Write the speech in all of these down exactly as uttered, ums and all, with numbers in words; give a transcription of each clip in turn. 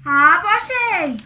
А, Порше!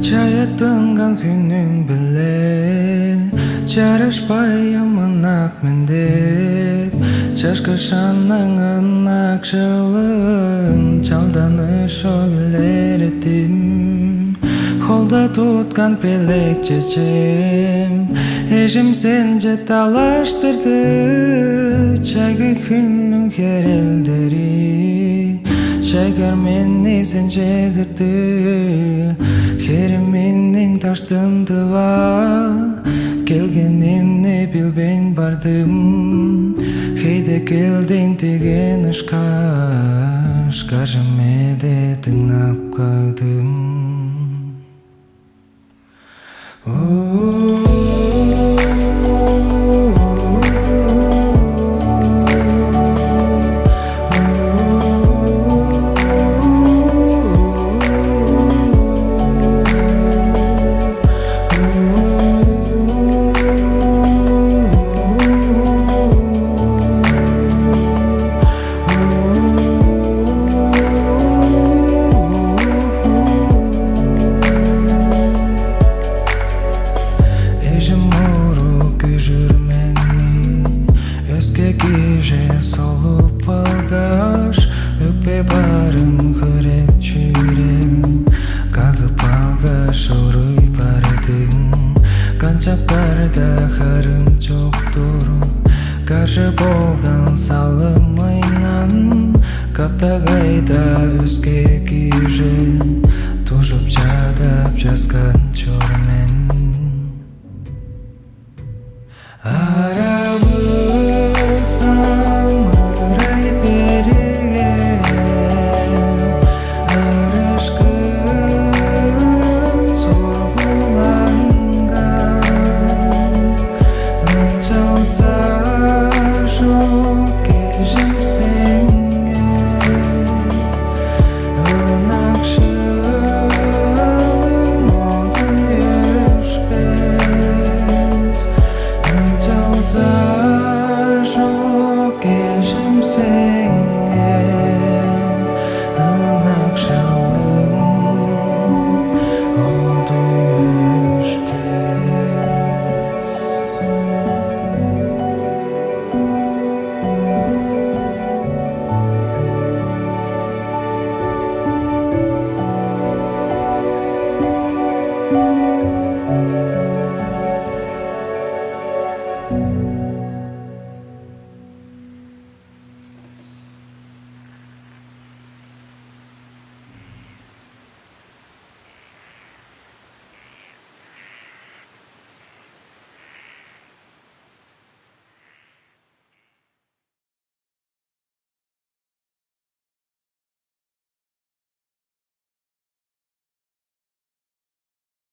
Чаяттынган хүнүң-биле чарашпай амынак мен деп, чашкы шанның ынак чылын чалданыш чок илереттим. Холда туткан белек чечем эжим сенче талаштырды. Чайгы хүннүң херелдери чайгар мени сен чедирди. Херимиңниң даштын тыва келгенимни билбейн бардым. Хейде келдиң деген ышкаш, кажым эде дыңнап кагдым. Эжим орук күжүрмени өске кижи солуп алгаш, өкпе барым хөрек чүрем кагып алгаш, оруй бардым. Канчап барда харым чок турум, каржы болган салымыйнан каптагайда өске кижи тужуп чадап часкан чор мен.